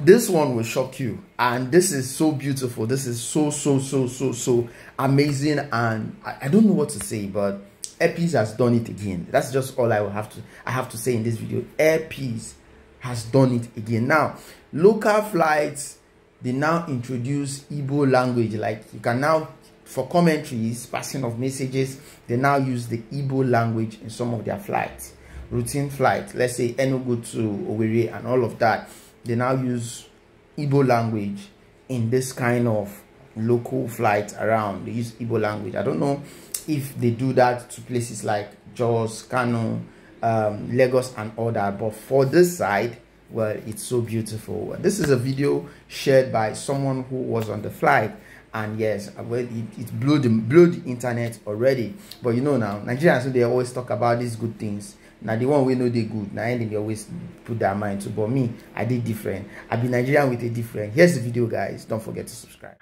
This one will shock you, and this is so beautiful. This is so amazing, and I don't know what to say, but Airpeace has done it again. That's just all I have to say in this video. Airpeace has done it again. Now, local flights, they now introduce Igbo language. Like, you can now, for commentaries, passing of messages, they now use the Igbo language in some of their flights. Routine flights, let's say Enugu to Owerri and all of that, they now use Igbo language in this kind of local flight around. They use Igbo language. I don't know if they do that to places like Jos, Kano, Lagos and all that, but for this side, well, it's so beautiful. This is a video shared by someone who was on the flight, and yes, well, it blew the internet already. But you know, now Nigerians, they always talk about these good things. Now the one we know they good, now they always put their mind to. But me, I did different. I be Nigerian with a different. Here's the video, guys. Don't forget to subscribe.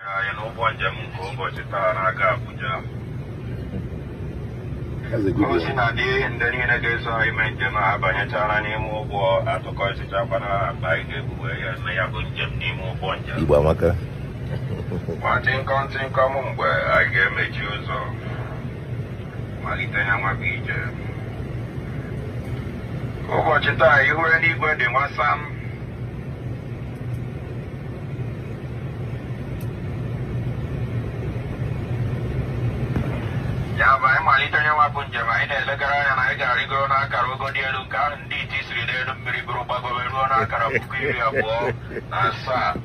That's a good one. Igbo amaka. Ụbọchị taa ihu eluigwe dị nwasam. Ya bụ anyị malite onye nwapụ njem anyị na-elegara anya na anyị ga-arịgoro n'akara ogo dị elu nke ahụ ndị iti siri n'elu mmiri bụrụ gbagobe ruo n'akara 27,000.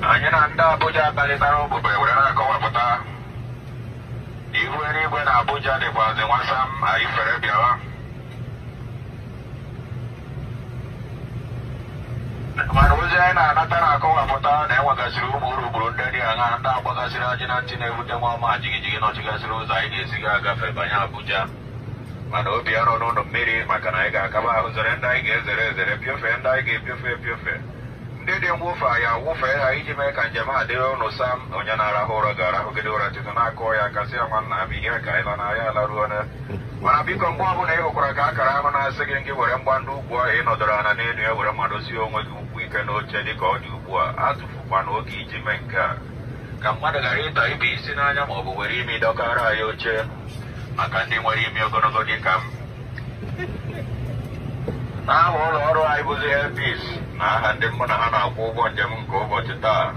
Anyị na ndị Abuja kparịtara ụbụbe were na-akọwapụta ihu eluigwe na Abuja dịkwazị nwasam. Anyị fere bịawa, mana ozi anyị na-anata na-akọwapụta na enwegasịrị ụmụ urugburu ndị dị aṅa ndị agbagasịrị ajị na ntị na-ewute nwa ọma jigijigi nọchigasịrị ụzọ anyị ga-esi ga agafe banye Abuja. Mana obi arọ n'ụlọ mmiri, maka na anyị ga-akaba ahụ zere ndị anyị ga-ezere ezere, piofee ndị anyị ga-epiofe epiofe, ndị dị mwụfe anyị awụfee ha iji mee ka njem a dịrị ụnụ sam. Onye na-arahụ ụra ga-arahụgide ụra tito na-akụ ya kasị ya nwanna m ihe ka anyị lanarị alaruo na. Mana biko, mgbe ọbụla ị hụkwara ka akara ahụ na-asị gị ngị were mgbandụ ugwu ahụ ị nọdụrụ ala n'elu ya were madosie onwe gị ụkwụ ike n'oche dị ka ọ dị ugbu a, atụfukwana oge iji mee nke a ka mmadụ ghara ịta ibe isi n'anya ma ọ bụ were imi dọkara anyị oche maka ndị nwere imi ogologo dị ka m. N'aha ụlọ ọrụ anyị bụzi Airpeace na aha ndị mụ na ha na-akwụ ụgwọ njem nke ụbọchị taa,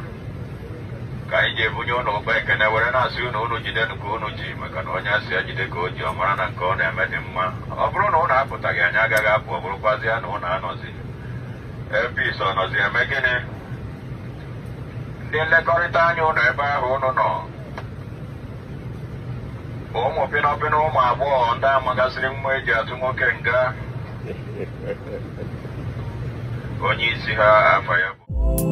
ka anyị ji ebunye ụnụ ụkpa ekene were na-asị unu unu jidenụ ka unu ji, maka na onye asị ya jide ka o ji, ọ mara na nke ọ na-eme dị mma. Ọ bụrụ na ụnụ apụtaghị, anyị agaghị apụ. Ọ bụrụkwazị ya na ụnụ anọzi, Airpeace ọ nọzi eme gịnị? Ndị nlekọrịta anya ụnụ ebe ahụ ụnụ nọ, ụmụ pịnọpịnọ ụmụ agbọghọ ndị amagasịrị mma eji atụ nwoke nga, onye isi ha afa ya bụ